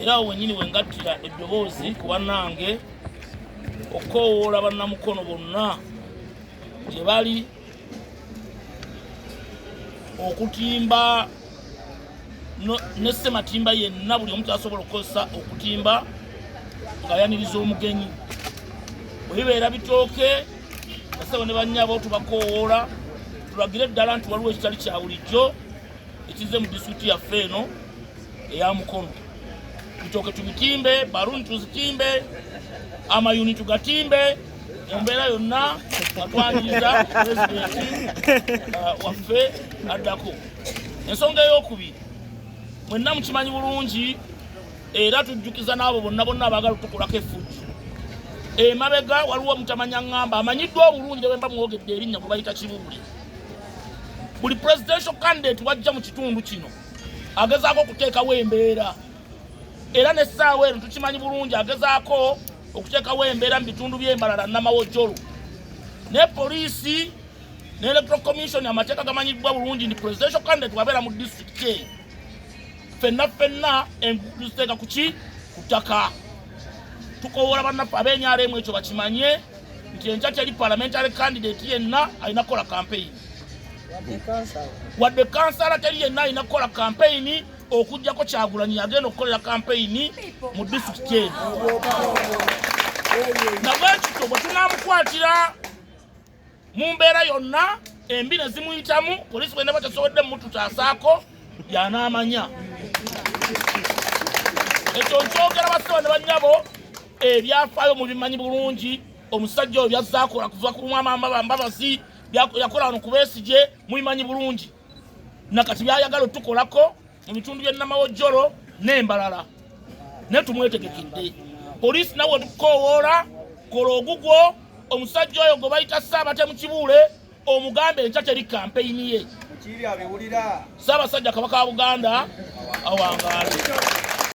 Era awo wennyini we ngattira eddoboozi ku bannange okukoowoola bannamukono bonna gye bali okutimba ne ssematimba yenna buli omu kyasobola okukozesa okutimba ng'ayaniriza omugenyi. Bwe bibeera bitooke, basebo ne bannyabo, tubakoowoola tulagire ddala nti waliwo ekitali kya bulijjo ekizze mu disitulikiti yaffe eno eya Mukono. Bitooke tubitimbe, baluuni tuzitimbe, amayuni tugatimbe, mu mbeera yonna nga twaniriza pulezidenti waffe addako. Ensonga eyokubiri, mwenna mukimanyi bulungi era tujjukiza n'abo bonna bonna abaagala otukolako effujjo. Emabega waliwo omutamanya ŋŋamba amanyiddwa obulungi ne bwemba mwogedde erinnya gwe bayita Kibuule. Buli presidential candidate wajja mu kitundu kino agezaako okuteekawo embeera, era n'essaawa eno tukimanyi bulungi agezaako okuteekawo embeera mu bitundu by'Embalala Namawojjolo. Ne poliisi ne Electoral Commission amateeka gamanyiddwa bulungi nti presidential candidate wabeera mu disitulikiti eyo, ffenna ffenna enguudo tuziteeka ku ki? Ku ttaka. Tukowoola bannaffe ab'NRM ekyo bakimanye nti enkya teri parliamentary candidate yenna alina kukola campaign, wadde kansala teri yenna alina kukola campaign okuggyako Kyagulanyi yagenda okukolera campaign mu disitulikiti eno. Nabwekityo bwe tunaamukwatira mu mbeera yonna embi ne zimuyitamu, poliisi bwenaba tesobodde mututaasaako yanaamanya. Ekyo nkyogera basebo ne bannyabo, ebyafaayo mubimanyi bulungi. Omusajja oyo byazaakola kuva ku mwama Mbabazi, yakola wano ku Besigye, mubimanyi bulungi. Nakati byayagala otukolako mu bitundu by'e Namawojjolo n'Embalala, naye tumwetegekedde. Poliisi nawe otukoowoola, kola ogugwo, omusajja oyo gwe bayita Ssaabatemu Kibuule omugambe enkya teri kampeyini ye. Ssaabasajja Kabaka wa Buganda awangaale.